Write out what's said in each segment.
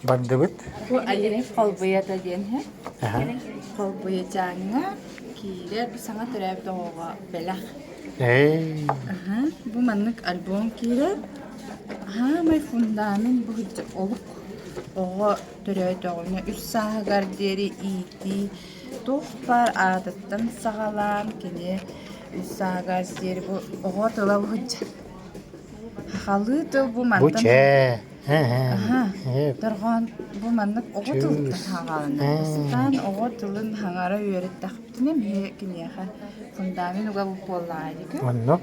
Бардыбыт. Бу Айыы холбуйата диэн иһэ. Холбуйачааҥҥа киирэр саҥа төрөөбүт оҕоҕо бэлэх. Эй. Бу маннык альбом киирэр. Хаамай фундамент бу олук оҕо төрөөтөҕүнэ үс сааһыгар диэри иитии туох баар аатыттан саҕалаан кини үс сааһыгар диэри бу оҕо тыла быһыдьа. Сахалыы тыл бу Бу мантан чээ. Аһа, дорҕоон бу маннык оҕо тылыттан хааланар. Бастаан оҕо тылын хаҥара үөрэттэхпитинэ биһи киниэхэ фундамент уга буоллаҕа дии. Оннук.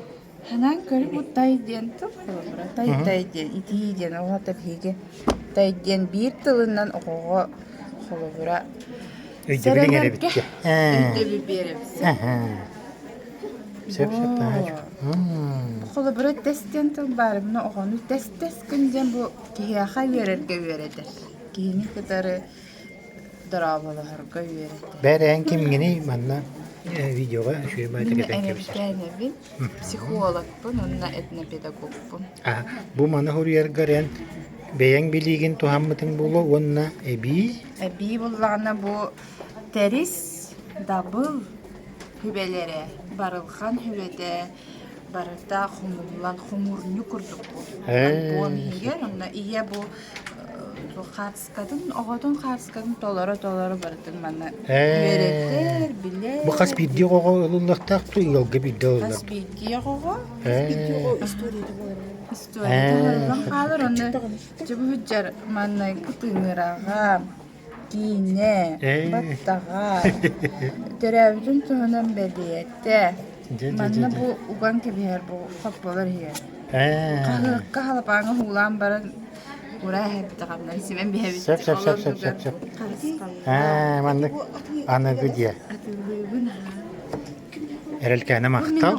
Ханаан көрү бу тай диэн тыл холобура тай-тай диэн итии диэн оҕото биһиги тай диэн биир тылынан оҕоҕо холобура Өйдөбүл иҥэрэбит сэрэнэргэ дьэ. өйдөбүл биэрэбит. Сөп сөп Холобура тэс диэн тыл баар муну оҕону тэс-тэс гын диэн бу киһиэхэ үөрэргэ үөрэтэр. Киһини кытары дорооболоһорго үөрэтэр. Бэрээн кимҥиний манна видеоҕа үчүгэй Мин баайдык этэн кэбисэр. эрэбикээнэбин, психологпын уонна этнопедагогпун. Бу маны суруйаргар эн бэйэҥ билиигин туһаммытыҥ буолуо уонна эбии Эбии буллаҕына бу Тэрис, дабыл сүбэлэрэ, барылхан сүбэтэ барыта хомуллан хомуурунньук курдук альбом иһигэр онно ийэ бу хаартыскатын оҕотун хаартыскатын толоро-толоро барытын манна үөрэтэр, билэр. Бу хас биирдии оҕоҕо ылыллыахтаах дуу, ыалга биирдэ ылыллар Хас биирдии оҕоҕо Хас биирдии оҕо историята буолар. Историята ылыллан хаалар онно дьыбыһыдьар маннайгы тыҥыраҕа Киинэ, баттаҕа, төрөөбүтүн туһунан бэлиэтэ. Манна бу уган кэбиһэр бу хопполор иһигэр. Хаһыакка халапааҥҥа уулаан баран ураа иһэрбитэҕинэ симэн биһэбит. Сөп сөп сөп сөп сөп сөп. Ээ, маннык аныгы диэ. Атыылыыбын Эрэлкээнэ махтал.